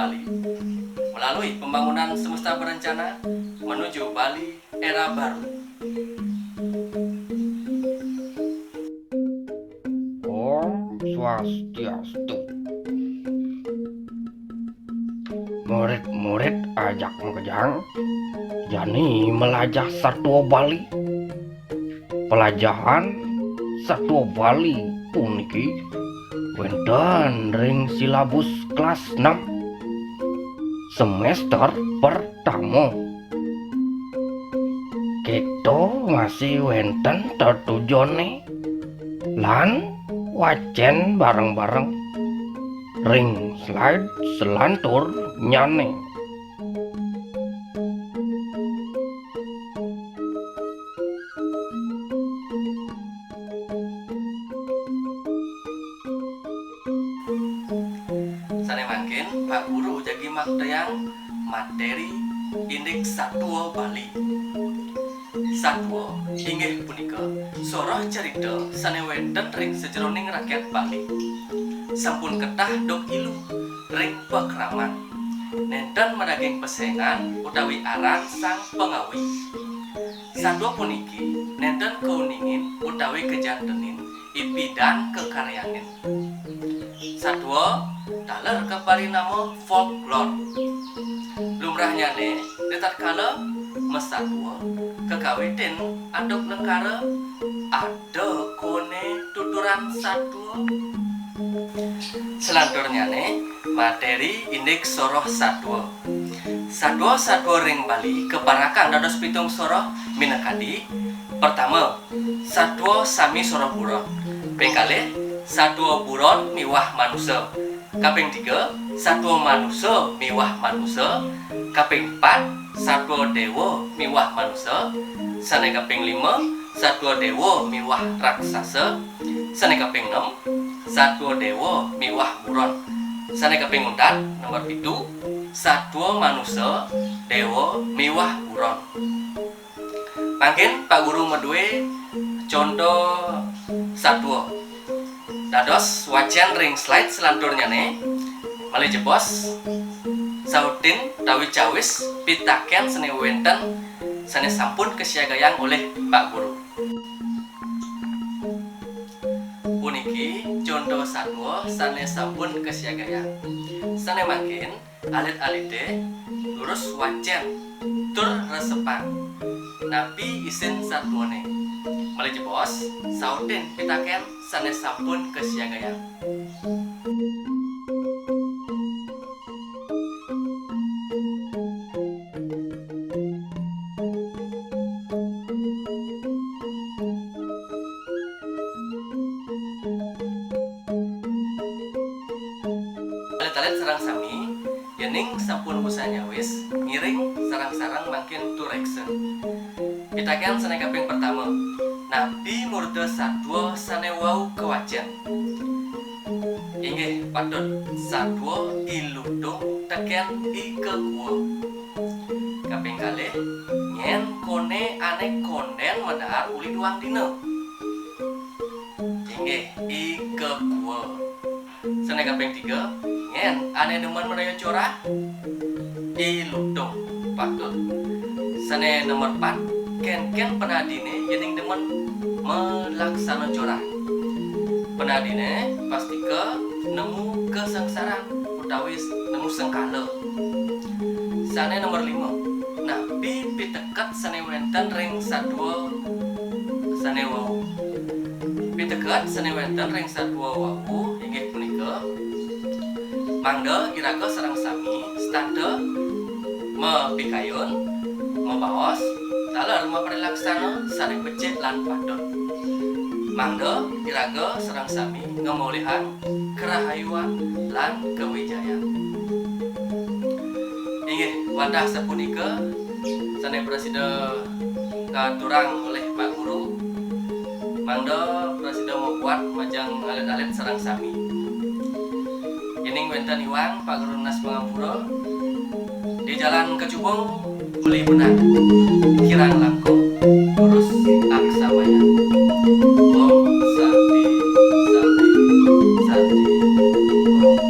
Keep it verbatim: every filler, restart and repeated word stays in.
Bali melalui pembangunan semesta berencana menuju Bali era baru. Om Swastiastu. Murid-murid ajak makejang, jani melajah satua Bali. Pelajahan satua Bali puniki wenten ring silabus kelas enam, semester pertama. Kita masih wenten tetujoné lan wacén bareng-bareng ring slide selanturnyané. Sané mangkin, Pak Guru jagi maktayang materi indik satua Bali. Satua inggih punika soroh carita sané wénten ring sajeroning rakyat Bali. Sampun ketah duk ilu ring pakraman. Nénten madaging pesengan utawi aran sang pangawi. Satua puniki nénten kauningin utawi kajantenin ipidan kakaryanin. Satua taler kaparinama folklor. Lumrahnyané ritatkala masatua kakawitin antuk lengkara ada koné tuturan satua. Selanturnyané materi indik soroh satua. Satua-satua ring Bali kaparakang dados pitung soroh minakadi, pertama, satua sami soroh buron. Ping kalih, satua buron miwah manusa. Kaping tiga, satua manusa miwah manusa. Kaping pat, satua déwa miwah manusa. Sané kaping lima, satua déwa miwah raksasa. Sané kaping nem, satua déwa miwah buron. Sané kaping untat, nomor pitu, satua manusa, déwa miwah buron. Mangkin Pak Guru madué conto satua. Dados wacén ring slide selanturnyané, malih jebos sautin utawi cawis pitakén sané wénten sané sampun kasiagayang olih Pak Guru. Puniki conto satua sané sampun kasiagayang. Sané mangkin, alit-alité durus wacén tur resepang napi isin satuané. Malih jebos, sautin pitakén sané sampun kasiagayang. Alit-alit sareng sami, yéning sampun wusan nyawis, ngiring sareng-sareng mangkin tureksa. Pitakén sané kaping pertama, napi murda satua sané wau kawacén? Inggih patut, satua I Lutung tekén I Kekua. Kaping kalih, nyén koné ané kondén madaar uli duang dina? Inggih, I Kekua. Sané kaping tiga, nyén ané demen mraya corah? I Lutung, patut. Sané nomor pat, kénkén panadiné yéning demen malaksana corah? Panadiné pastika nemu kasangsaran utawi nemu sengkala. Sané nomor lima, napi piteket sané wénten ring satua sané wau? Piteket sané wénten ring satua wau inggih punika, mangda iraga sareng sami setata mapikayun, mabaos, taler maparilaksana sané becik lan patut. Mangda iraga sareng sami ngamolihang karahayuan lan kawijayan. Inggih, wantah sapunika sané prasida katurang olih Pak Guru, mangda prasida mabuat majeng alit-alit sareng sami. Yéning wénten iwang, Pak Guru nunas pangampura. Di jalan kacubung, uli benang, kirang langkung, lurus aksamaya. Om Santi, Santi, Santi. Om.